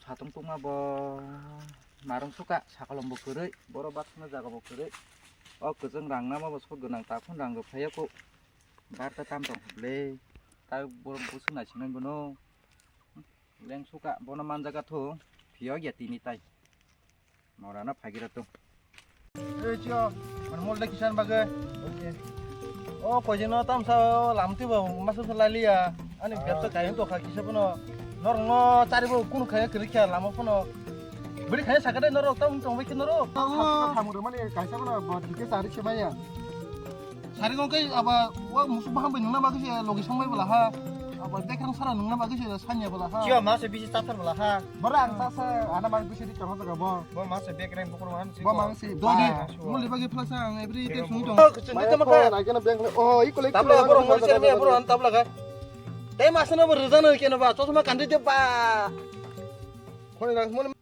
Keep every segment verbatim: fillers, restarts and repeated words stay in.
Satung tungma bo marung suka, sakolom bo kwrwi, borok bathana jaga bo kwrwi. O kwchwng rang nama bo sok gwnang, takhun rang rw phaiya kok. Barta tam tong kha ble. Ta borok busu naisinai bono. Leng suka bono manjaga thu. Phiyok ya tini tai. Morana phagira to. Ei, chiyo, mane mol de kisan bagwi. O, koijeno tamsa o lamti bo masa sa laliya. Ani, ah, bebsa kaiyang to kha kisa bono. Norok no chari bo kunu khaya kwrwi kha lama phano. Bwrwi khaya sakade norok tam tong bai khe norok. Tamo, tamo, mane kaisa bono bo dike chari se maya. Sari gong kai aba wa musu baham bai nungna bagwi se logi song bai bwla ha. Aba dekrang sara nungna bagwi se sanya bwla ha. Chiyo ma se bisi tathar bwla ha. Bora ang sasa ana mang bisi di chama jaga bo. Bo ma se bek reng bukur man si. Bo mang si. Dodi. Muli bagi phlasa ang every day sung tong. Maya ko na kena bank. Oh, i collect. Tabla boro mol ser me boro an tabla ga. Tei masana bo rwjano keno ba, chosma kandi de ba. Khoni rang mon.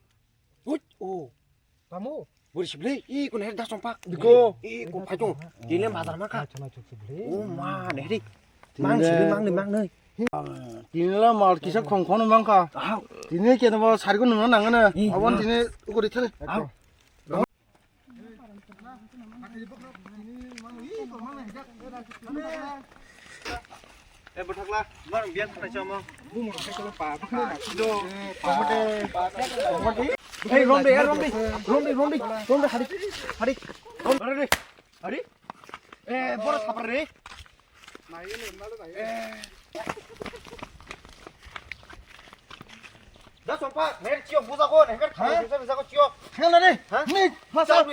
Ui, o. Tamo. Bori sibli, i kun her da sompak. Diko. I kun phaito. Dile madar maka. Chama chuk sibli. O ma, ne ri. Mang sibli, mang ni, mang ni. Tinila mal kisa khong khong mangkha. Ah. Tini keno bo sargo nungna nangana. Abon tini ukuri thale. Ah. Eh, bwthakla, mang biya thangna chamo. Bumung khe kolo pa, pa, do, pa, pa, pa, pa. Hey, romdi, eh, romdi, romdi, romdi, romdi, hari, hari, romdi, hari. Eh, boro sapar re. Da sompa, her chiyo buza ko, her kha, buza, buza ko chiyo. Hel na re. Ha? Ni, masa.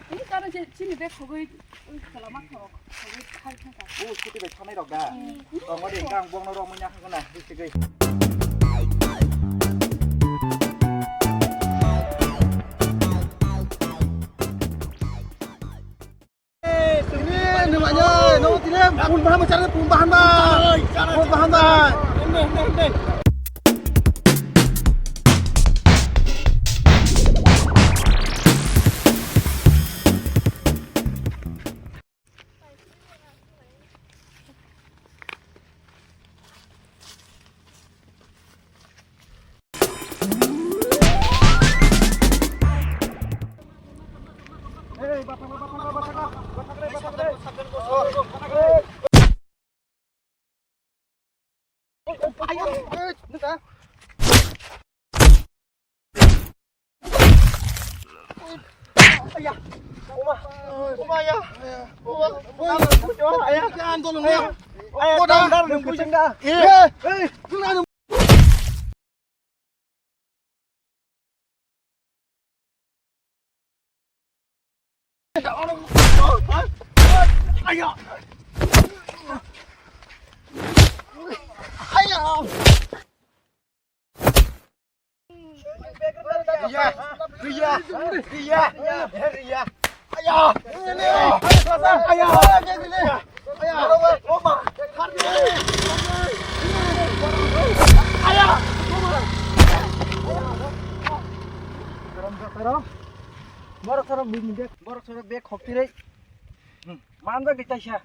Ini karena sini deh, kogoi, ui, kalau mah, kogoi, khai, khai, khai. Oh, scooty bai thanai rok da. Hmm. Tong odi, engkang bongno rok munya khagana, bistigwi. Tini, ni manya, no, tini, pun bahan, cara pun bahan, ba. Pun bahan, ba. Ria, ria, ria, ria. Aya! Aya! Aya! Borok soro bini bag, borok soro bag khoktirei. Hmm, manjak di taisa.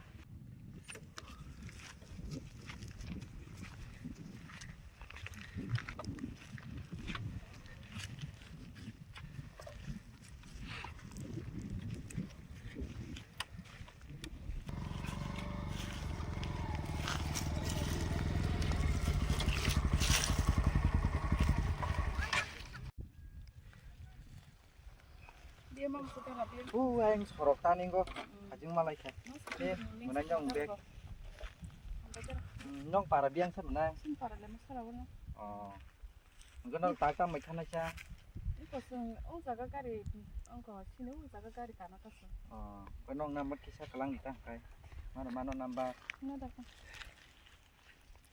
Dia mang suka na dia. Bu, aing sorok tani go. Hmm. Hajing malai kha. Mas, eh, hmm, menang jong bek. Ang bajar. Hmm, nong para biang sa menang. Sin para le mas para wala. Oh. Enggak nong tak tam mai khana cha. Iko sung, o jaga gari, ongko sini o jaga gari kana ka sung. Oh, ko nong number kisa kalang di tang kai. Mano mano number. Na da ka.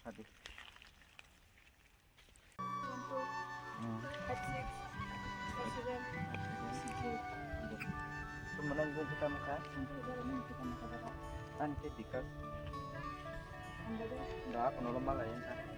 Hadi. Tumana ibu kita maka. Tani ke dikas. Da aku nolong malah ya.